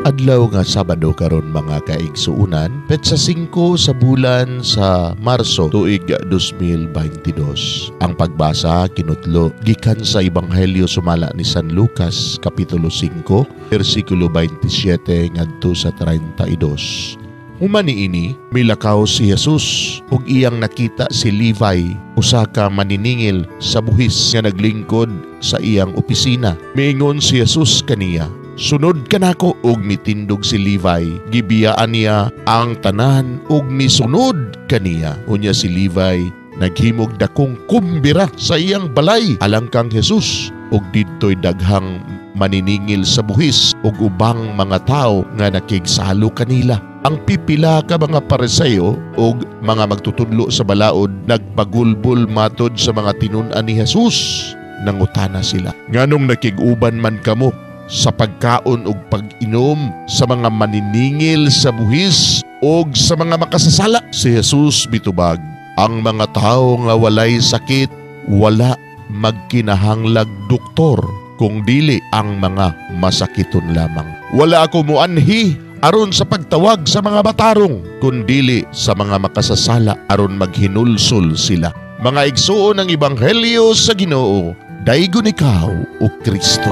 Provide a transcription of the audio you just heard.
Adlaw nga Sabado karon, mga kaigsuunan, petsa 5 sa bulan sa Marso, tuig 2022. Ang pagbasa kinutlo gikan sa Ebanghelyo sumala ni San Lucas, kapitulo 5, bersikulo 27 ngadto sa 32. Human niini, milakaw si Jesus ug iyang nakita si Levi, usa ka maniningil sa buhis nga naglingkod sa iyang opisina. Miingon si Jesus kaniya, "Sunod kanako." Ug mitindog si Levi, gibiyaan niya ang tanan ug misunod kaniya. Unya si Levi naghimog dakong kumbira sa iyang balay alang kang Jesus, ug didto'y daghang maniningil sa buhis ug ubang mga tawo nga nakigsalo kanila. Ang pipila ka mga Pariseo ug mga magtutudlo sa balaod nagpagulbol matod sa mga tinun-an ni Jesus. Nangutana sila, "Nganong nakig-uban man kamo sa pagkaon ug pag-inom sa mga maniningil sa buhis ug sa mga makasasala?" Si Jesus mitubag, "Ang mga tawo nga walay sakit wala magkinahanglag doktor, kung dili ang mga masakiton lamang. Wala ako muanhi aron sa pagtawag sa mga matarong, kundili sa mga makasasala aron maghinulsol sila." Mga igsuon, ang Ebanghelyo sa Ginoo. Daygon ikaw, o Kristo.